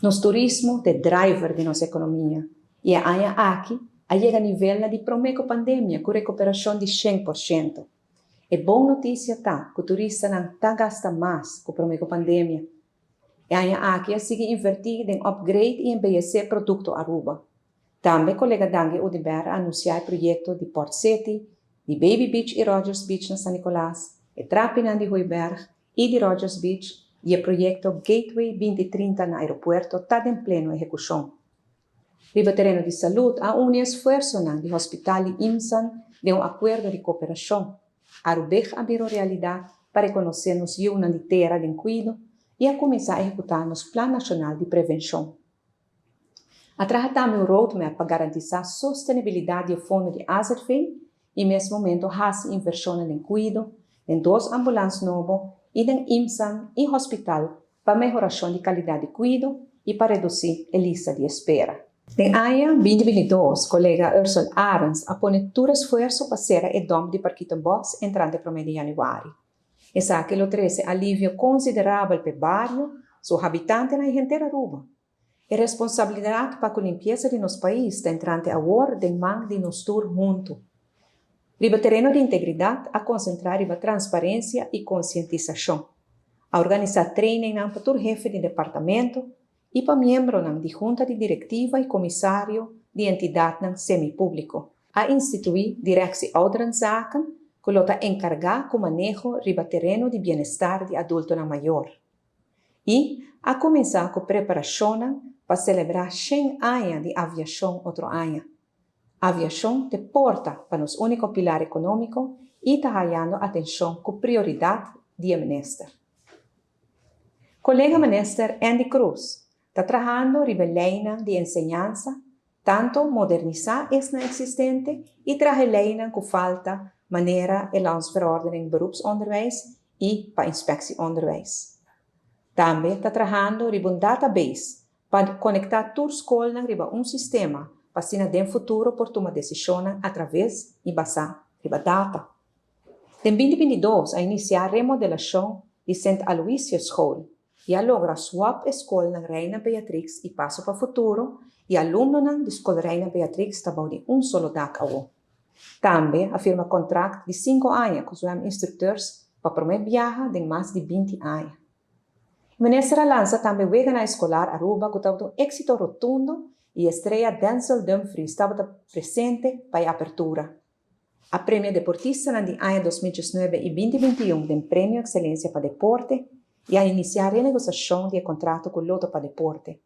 Nos turismo ta e driver di nos economia y e aña aki a yega nivelnan di prome cu pandemia cu recuperacion di 100%. E bon noticia ta cu turistanan ta gasta mas cu prome cu pandemia. E aña aki a sigui inverti den upgrade y embeyece producto Aruba. Tambe colega Dangui Oduber a anuncia e proyecto di Port City, di Baby Beach y Rogers Beach na San Nicolas, e trapinan di Hooiberg y di Rogers Beach y e proyecto Gateway 2030 na aeropuerto ta den pleno ehecucion. Riba tereno di salud a uni esfuersonan di hospital y IMSAN den un acuerdo di cooperacion. Arubig a bira un realidad pa reconoce nos yiunan di tera den cuido y a cuminsa ehecuta nos Plan Nacional di Prevencion. A traha tambe un roadmap pa garantisa sostenibilidad di e fondo di AZV y mes momento haci inversionnan den cuido, den dos ambulans nobo y den IMSAN y hospital pa mehoracion di calidad di cuido y pa reduci e lista di espera. Den aña 2022, colega Ursell Arends a pone tur esfuerso pa cera e dump di Parkietenbos entrante 1 di januari. Esaki lo trece alivio considerabel pa e bario, su habitantenan y henter Aruba. E responsabilidad pa cu limpiesa di nos pais ta entrante awor den man di nos tur hunto. Riba tereno di integridad a concentra riba transparencia y concientisacion. A organisa trainingnan pa tur hefe di departamento y pa miembronan di junta di directiva y comisario di entidadnan semipublico. A institui Directie Ouderenzaken cu lo ta encarga cu maneho riba tereno di bienestar di adultonan mayor. Y a cuminsa cu preparacionnan pa celebra 100 aña di aviacion otro aña. Aviacion ta porta pa nos unico pilar economico y ta hayando atencion cu prioridad di minister. Colega minister Endy Croes ta trahando riba leynan di enseñansa, tanto modernisa esnan existente y traha leynan cu falta manera e landsverordening beroepsonderwijs y pa inspectieonderwijs. Tambe ta trahando riba un database pa conecta tur scolnan riba un sistema pa asina den futuro por tuma decision atraves y basa riba data. Den 2022 a inicia remodelacion di St. Aloysius School y a logra swap e scolnan Reina Beatrix y Paso pa Futuro y alumnonan di Scol Reina Beatrix ta bou di un solo dak awo. Tambe a firma contract di 5 aña cu zwem-instructeurs pa prome biaha den mas di 20 aña. Minister a lansa tambe Weganan Escolar Aruba cu tabata un exito rotundo y estrella Denzel Dumfries tabata presente pa e apertura. A premia deportistanan di aña 2019 y 2021 den Premio Excelencia pa Deporte y a inicia renegociacion di contrato cu Lotto pa Deporte.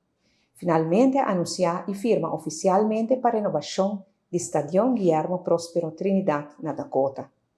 Finalmente a anuncia y firma oficialmente pa renovacion di Stadion Guillermo Prospero Trinidad na Dakota.